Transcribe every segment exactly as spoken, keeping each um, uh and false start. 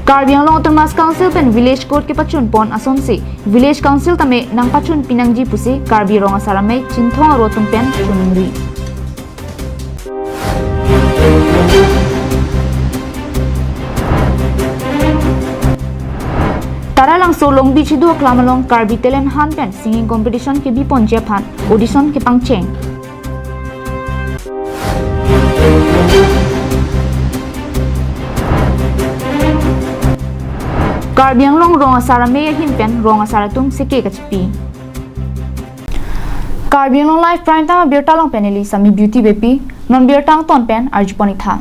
Karbi Anglong Autonomous Council pen Village Court kepachun pon asonsi Village Council tame nangpachun pinangji pusi Karbi Rong Asar Amei Chinthong Aro atum pen choningri. Taralangso Longbi Chidu aklam along Karbi Talent Hunt pen singing competition kebi ponji aphan audition kepangcheng. Karbi Anglong Rong Asar Amei ahin pen Rong Asar atum seke kachipi. Karbi Anglong Live Prime Time abirta along pen neli Sami Beauty Beypi, non birta angton pen arjupon itha.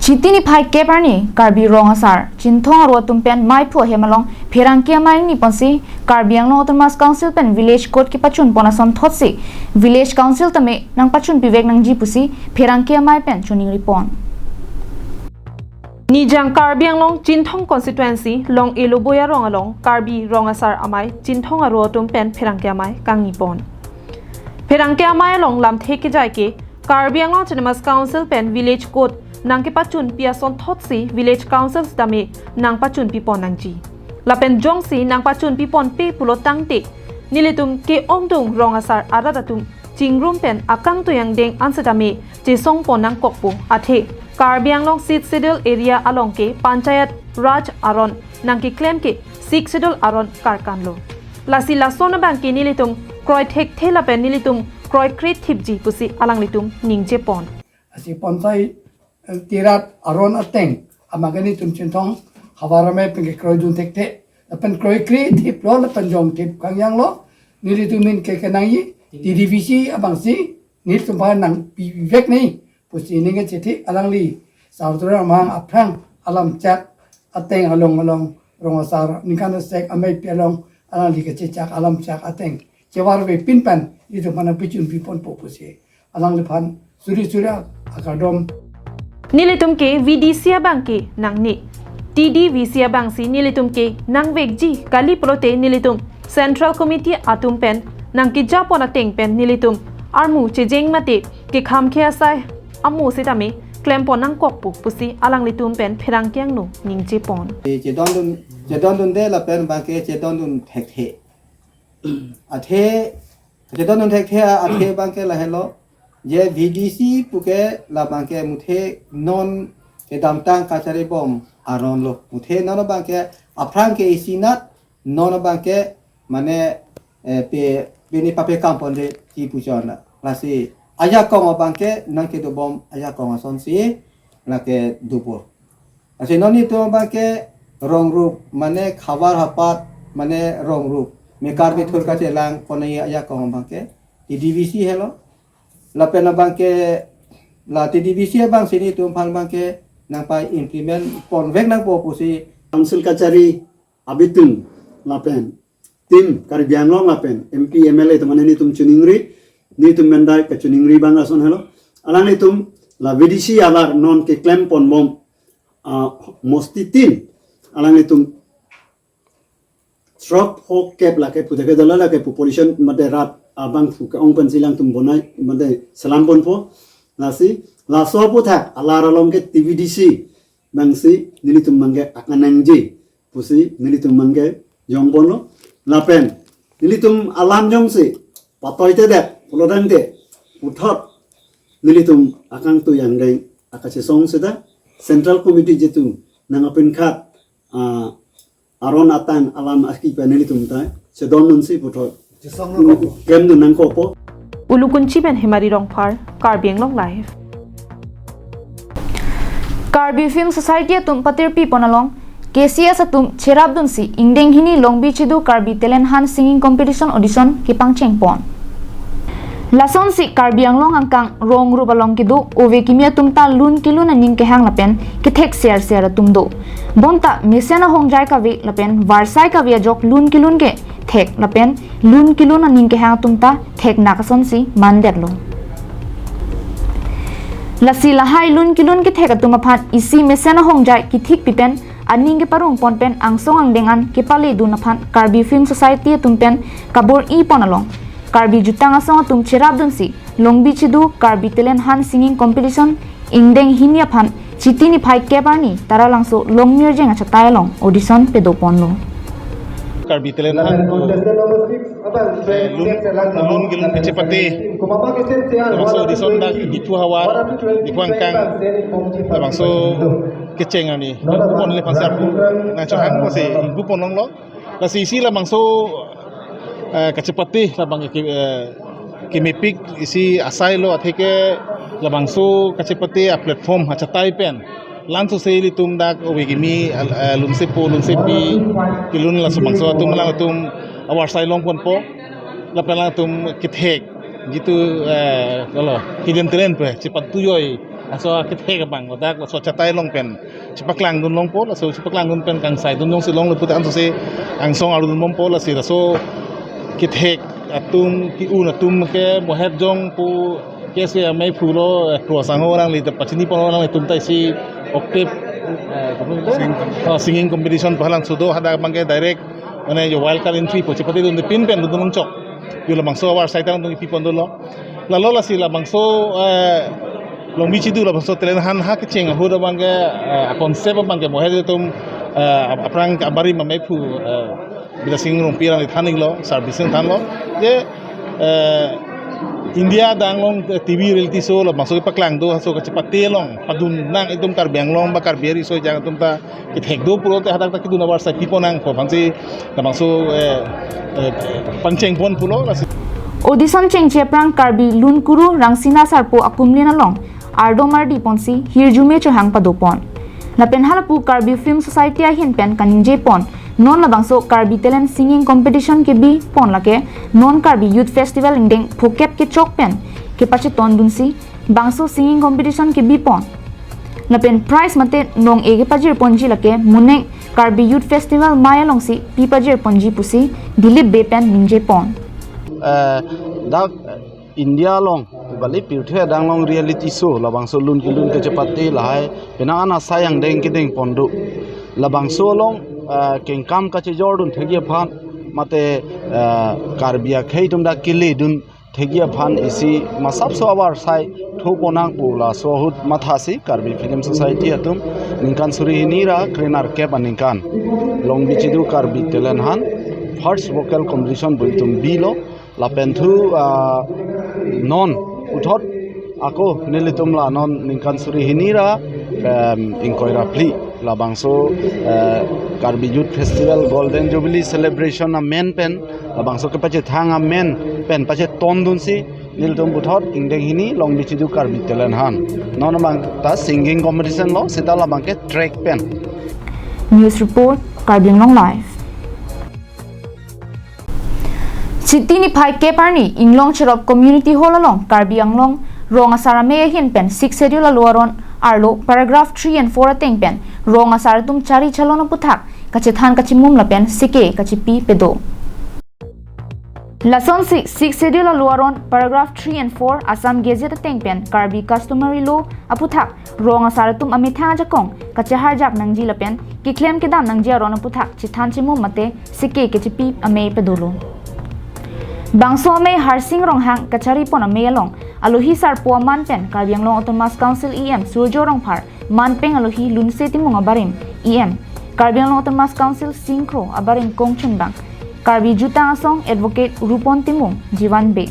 Chiti niphai kep arni Karbi Rong Asar Chinthong Aro atum pen maiphu ahem along pherangke amei ingni ponsi Karbi Anglong Autonomous Council pen Village Court kepachun pon ason thotsi Village Council tame nangpachun pivek nangji pusi pherangke amei pen choningri pon. Nijang Karbi Anglong Chinthong Constituency Long Eloboi arong along Karbi Rong Asar Amei Chinthong Aro atum pen pherangke amei kangni pon. Pherangke amei along lamthe kejai ke Karbi Anglong Autonomous Council pen Village Court nangkepachun pi ason thotsi Village Council sitame nangpachun pi pon nangji. Lapen jongsi nangpachun pi ponpe pulo tangte nelitum ke-ongdung Rong Asar arat atum chingrum pen akangtui angdeng an sitame chesong pon nangkokpo, athe Karbi Anglong Sixth Schedule area along ke Panchayat Raj aron nangkeklem ke Sixth Schedule aron karkan lo. Lasi lason abang ke nelitum kroi thekthe lapen nelitum kroikre thipji pusi alanglitum ningje pon. Lasi Panchayat, eh, Tirat aron ateng amat ke nelitum Chinthong havar amei pen kekroidun thekthe lapen kroikre thiplo lapen jong thip kangjanglo, nelitum ahin ke kenangji T D V C abangsi nelitum aphan nangpivek nangji pusi ning kachethik alangli Sarthe Rongmang aphrang alamchak ateng along along Rong Asar ningkan asek ameipi along alangli kachechak alamchak ateng chevarve pin pen nelitum aphan nangpachun pi ponpo pusi alangliphan suri suri akardom. Nelitum ke V D C abang ke nangne, T D V C abangsi nelitum ke nangvekji kali pulote nelitum Central Committee atum pen nangkeja pon ateng pen nelitum armu chejeng mate kekhamkhe asai amo sitame klem pon nangkokpo pusi alanglitum pen pherangke angno ningje pon. Chedondun, chedondunde lapen abang ke chedondun thekthe. Athe, chedondun thekthe athe abang ke lahelo. Je V D C pu ke labang ke muthe non kedamtang kachari bom aron lo. Muthe non abang ke aphrang ke isinat, non abang ke mane, eh, pe, pini pape kampon de ti puchon la. Lasi ajakong abang ke nangkedobom ajakong asonsi lake dopo. Lasi non itum abang ke rong rup, mane khavar hapat, mane rong rup. Mekar methur kachelang konai ajakong abang ke T D V C helo. Lapen abang ke la T D V C abangsi nelitum aphan abang ke nangpa-implement ponvek nangpo pusi. Council kachari abitung lapen team Karbi Anglong lapen M P, M L A atum mane nelitum choningri, nelitum mendai kachoningri abang ason helo. Alanglitum la V D C alar non keklem ponbom, ah, mosti tin alanglitum throk pho kep lake pu theke dala lake population mate rat abangphu ke-ong pensi alangtum bonai mate selam ponpo. Lasi laso aphuthak alar along ke T V D C abangsi nelitum abang ke akanangji pusi nelitum abang ke jong ponlo. Lapen nelitum alam jongsi patoitedet pulotangte puthot nelitum akangtui angdeng akachesong seta Central Committee jitum nangpapin khat, ah, aron atang alam aski pen nelitum ta chedondunsi puthot klem dun nangkokpo. Ulukunchi pen Hemari Rongphar, Karbi Anglong Live. Karbi Film Society atum patirpi pon along K C S atum cherapdunsi ingdeng hini Longbi Chidu Karbi Talent Hunt Singing Competition audition kepangcheng pon. Lasonsi Karbi Anglong angkang rong rup along kedo ove kimi atum ta lun kelun aning kehang lapen kethek ser ser atum do. Bonta mesen ahongjai kave lapen varsai kave ajok lun kelun kethek lapen lun kelun aning kehang atum ta theknak asonsi mandetlo. Lasi lahai lun kelun kethek atum aphan isi mesen ahongjai kethik pipen aning keparong pon pen angsong angdeng an kepaledun aphan Karbi Film Society atum pen kabor-i pon along Karbi jutang asong atum cherapdunsi Longbi Chidu Karbi Talent Hunt Singing Competition ingdeng hini aphan Chiti niphai kep arni Taralangso Longmirjeng achatai along audition pedoponlo. Karbi Talent Hunt, eh, lun, lun kelun kachepate, labangso audition dak Diphu havar, Diphu angkang, labangso kecheng arni ingpupon le phansi arpu nangchohang pusi ingpupon longlo. Lasi isi labangso, eh, kachepate labang ke, eh, kemepik isi asai lo, atheke labangso kachepate a-platform achatai pen lansose ilitum dak ove kimi, al-, eh, lunsepo lunsepi kelun laso bangso atum alangtum avarsai longponpo, lapen alangtum kethek jitu, eh, kalo hidden talent pen chepatujoi aso kethek abang ladak laso achatai along pen chepaklangdun longpo, laso chepaklangdun pen kangsai dun jongsi longlo pute ansose angsong arudun bompo. Lasi laso kethek atum, ke-un atum ke Mohet Jong pu K S A amei phulo, eh, Kro Sangho alangli ta pachinipon, alanglitum ta isi octave, eh, singing, oh, singing competition pu halangso do, hadak abang ke direct mane jo wild card entry pu chepatedunde pin pen dundun chok. Jo labangso avarsai ta alangtum kipipon dolo. Lalo lasi labangso, eh, Longbi Chidu labangso Talent Hunt ha kecheng ahut abang ke, eh, concept abang ke Mohet atum, eh, ap-, aphrang abarim amei phu, eh, Bidya Sing Rongpi alangli than-iklo, service thanlo. Je, eh, India adang along, eh, T V reality show labangso kepaklangdo, laso kachepate along padun nang itum Karbi Anglong ba Karbi ariso ejang atum ta kethek do pulote hadak ta kedun avarsai pipo nangpo aphansi labangso, eh, eh, pangchengpon pulo lasi. Audition chengche aphrang Karbi Lunkuru Rangsina Sarpo akumlin along ardom ardi ponsi hirjume chohang padopon. Lapen halapu Karbi Film Society ahin pen kaningjepon, non labangso Karbi Talent Singing Competition kebipon lake non Karbi Youth Festival ingdeng phokep kechok pen kepachetondunsi bangso singing competition kebipon. Lapen prize mate nong-e kepajirponji lake monek Karbi Youth Festival amei alongsi pipajirponji pusi Dilip Bey pen ningjepon. Eh, dak India along, bali pirthe adang along reality show labangso lun kelun kachepate lahai penang an asai angdeng kedengpon do. Labangso along, eh, kengkam kachejordun thekji aphan mate, eh, Karbi akhei atum dak keledun thekji aphan isi masapso avarsai thopon nangpo, laso ahut mathasi Karbi Film Society atum ningkan suri hini ra krenerkep aningkan Longbi Chidu Karbi Talent Hunt first vocal competition pu itum bilo. Lapen thu, ah, non puthot ako nelitum la non ningkan suri hini ra, em, ingkoi ra phli labangso, eh, Karbi Youth Festival Golden Jubilee Celebration amen pen, labangso kepachethang amen pen pachetondunsi nelitum puthot ingdeng hini Longbi Chidu Karbi Talent Hunt, non abang ta singing competition lo, seta labang ke track pen. News report, Karbi Anglong Live. Chiti niphai kep arni Inglong Cherop Community Hall along Karbi Anglong rong asar amei ahin pen Sixth Schedule alo aron arlo paragraph three and four ateng pen rong asar atum chari chalon aputhak kachethan kachimum lapen seke kachipi pedo. Lasonsi Sixth Schedule alo aron paragraph three and four Assam Gazette ateng pen Karbi Customary Law aputhak rong asar atum amethang ajakong kacheharjap nangji lapen keklem kedam nangji aron aputhak chethan chimum mate seke kachipi amei pedolo. Bangso amei Harsing Ronghang kacharipon amei along alohi sarpo aman pen Karbi Anglong Autonomous Council E M Surjya Rongphar, manpeng alohi Lunse Timung abarim E M, Karbi Anglong Autonomous Council singkro abarim kongchunbang Karbi Jutang Asong Advocate Rupon Timung, Jiwan Bey,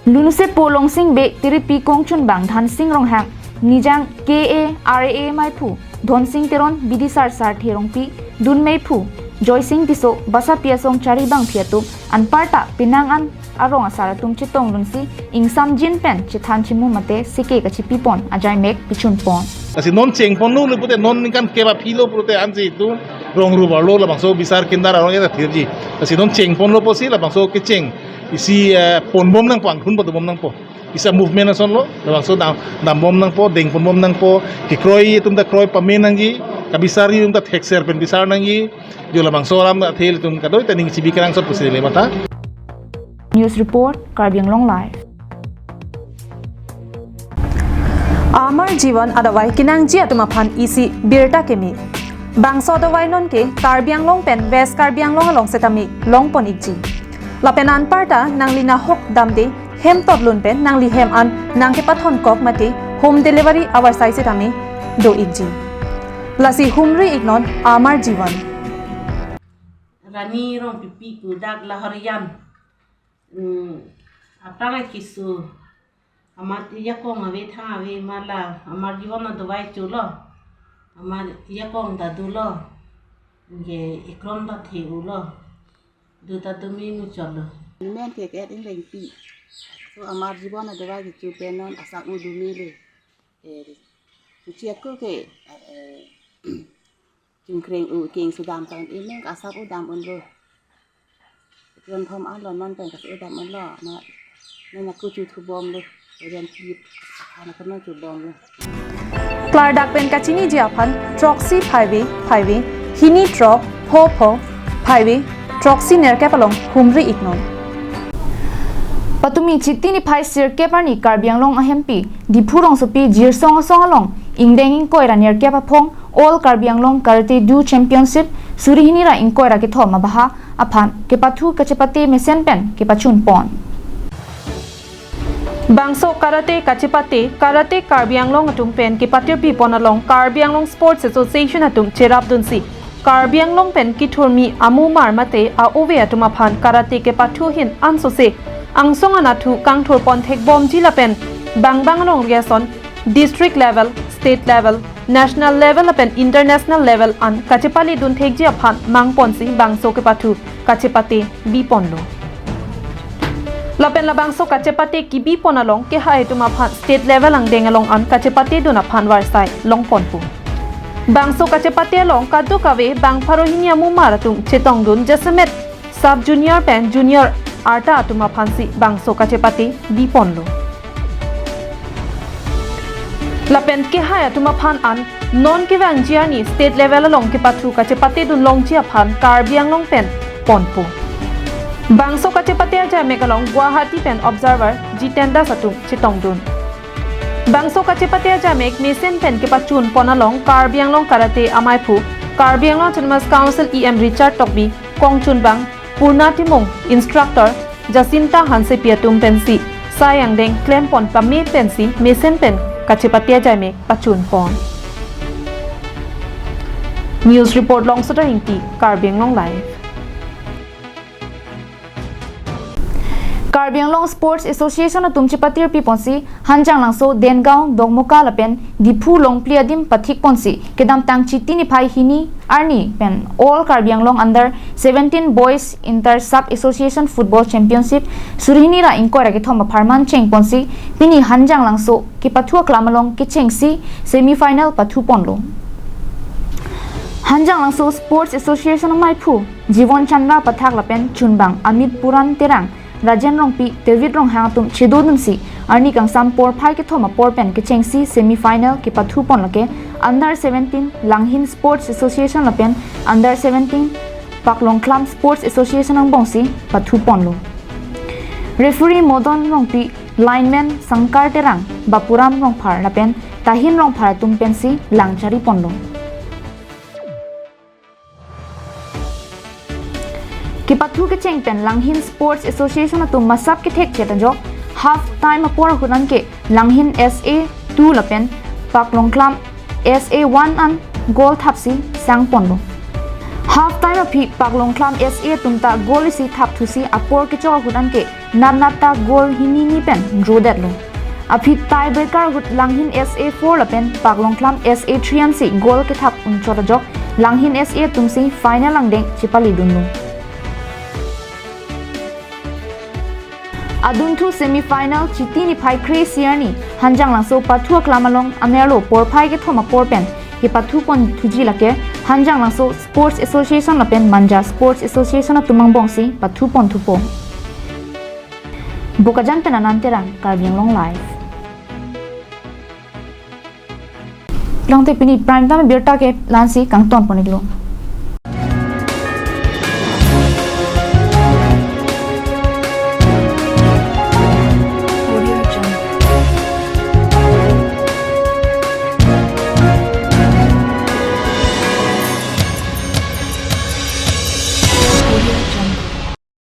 Lunsepo Longsing Bey, Tiripi kongchunbang Dhansing Ronghang, Nijang K A R A A meiphu Dhonsing Teron, Bidisar Sarthe Rongpi, Dun meiphu Joysing Tisso, basapi asong charibangpi atum anparta penang an arong asar atum chetongdunsi ingsamjin pen chethan chimum mate seke kachipipon ajaimek pichunpon. Lasi non chengponlo le pute non ningkan kep aphi lo pute ansi itum rong rubar lo labangso bisar kindar arong eta thirji. Lasi non chengponlo pusi labangso kecheng isi, eh, ponbom nangpo, angthun padobom nangpo. Isi a-movement asonlo, labangso dam, dambom nangpo, dengponbom nangpo, kekroi atum ta kroi pame nangji, kabisar atum ta thekser pen bisar nangji, jo labangso alam ta athel atum kadoi ta ning chibi kerang sot pusi le mata. News report, Karbi Anglong Live. Amar Jiwan adavai kenangji atum aphan isi birta keme. Bangso adavai nonke Karbi Anglong pen West Karbi Anglong along setame longpon ikji. Lapen anparta nangli nahok damde hem totlun pen nangli hem an nangkepathon kok mate home delivery avarsai setame do-ikji. Lasi humri-iknon Amar Jiwan. Rani Rongpipi pu dak Lahorijan. Hmm, aphrang keso. Amat ajakong ave thang ave ma la, Amar Jiwan adovai cholo. Amat ajakong ta dolo. Anke ekrom ta the-ulo. Do ta do me muchotlo. Amen ke ke Inglengpi. So Amar Jiwan adovai kecho pen non asap-u do mele. Eh, kecho ako ke, eh, chingkreng-u keng sudam tan amen asap-u dam unlo. Ron thom alo non pen kas-u dam unlo. Na, na na kuchu thubomlo. Ren kip. Ana kono chubomlo. Klardak pen kachiniji aphan throksi phaive phaive, hini throk, pho pho, phaive, throksi nerkep along humri-iknon. Patumi Chiti niphai sirkep arni Karbi Anglong ahempi Diphu rongsopi Jirsong asong along ingdeng ingkoi ra nerkep aphong All Karbi Anglong Karate Do Championship suri hini ra ingkoi ra kethom abaha aphan kepathu kachepate mesen pen kepachun pon. Bangso karate kachepate, Karate Karbi Anglong atum pen kepatirpi pon along Karbi Anglong Sports Association atum cherapdunsi Karbi Anglong pen kithurmi amumar mate a-ove atum aphan karate kepathu ahin ansose angsong anatthu kangthur pon thekbomji lapen bang bang alongri ason district level, state level, national level lapen international level an kachepaledun thekji aphan mangponsi bangso kepathu kachepate biponlo. Lapen labangso kachepate kibipon along kehai atum aphan state level angdeng along an kachepatedun aphan varsai longponpo. Bangso kachepate along kadokave bang pharo hini amumar atum chetongdun jasemet sub junior pen junior arta atum aphansi bangso kachepate biponlo. Lapen kehai atum aphan an non kevangji arni state level along kepathu kachepatedun longji aphan Karbi Anglong pen ponpo. Bangso kachepate ajaimek along Guwahati pen observer Jiten Das atum chetongdun. Bangso kachepate ajaimek mesen pen kepachun pon along Karbi Anglong Karate amaiphu Karbi Anglong Autonomous Council E M Richard Tokbi, kongchunbang Purna Timung, instructor Jacinta Hansepi atum pensi sai angdeng klempon pame pensi mesen pen kachepate ajaimek pachun pon. News report Longsota Ingti, Karbi Anglong Live. Karbi Anglong Sports Association atum chepatirpi ponsi Hanjanglangso, Dengaon, Dokmoka lapen Diphu Longpli adim pathik ponsi kedamtang Chiti niphai hini arni pen All Karbi Anglong Under seventeen Boys Inter Sub Association Football Championship suri hini ra ingkoi ra kethom apharman cheng ponsi pini Hanjanglangso kepathu aklam along kechengsi semi final pathu ponlo. Hanjanglangso Sports Association amaiphu Jibon Chandra Pathak lapen chunbang Amit Puran Terang, Rajen Rongpi, David Ronghang atum chedodunsi arni kangsam porphai kethom apor pen kechengsi semi final kepathu pon lake Under seventeen Langhin Sports Association lapen Under seventeen Paklongkhlam Sports Association angbongsi pathu ponlo. Referee Modon Rongpi, lineman Sangkar Terang, Bapuram Rongphar lapen Tahin Rongphar atum pensi lang chari ponlo. Kepathu kecheng pen Langhin Sports Association atum masap kethek chet ajok half time apor ahut anke Langhin S A two lapen Paklongkhlam S A one an goal thapsi sang ponlo. Half time aphi Paklongkhlam S A atum ta goal isi thapthusi apor kechok ahut anke nat nat ta goal hini ni pen draw detlo. Aphi tie breaker ahut Langhin S A four lapen Paklongkhlam S A three ansi goal kethap unchot ajok Langhin S A atumsi final angdeng chepaledunlo. Adunthu semi final Chiti niphai kre-isi arni Hanjanglangso pathu aklam along anerlo porphai kethom apor pen kepathu ponthuji lake Hanjanglangso Sports Association lapen Manja Sports Association atum angbongsi pathu ponthupo. Bokajan pen Anand Terang, Karbi Anglong Live. Langte pini prime time birta ke la-ansi kangton pon-iklo.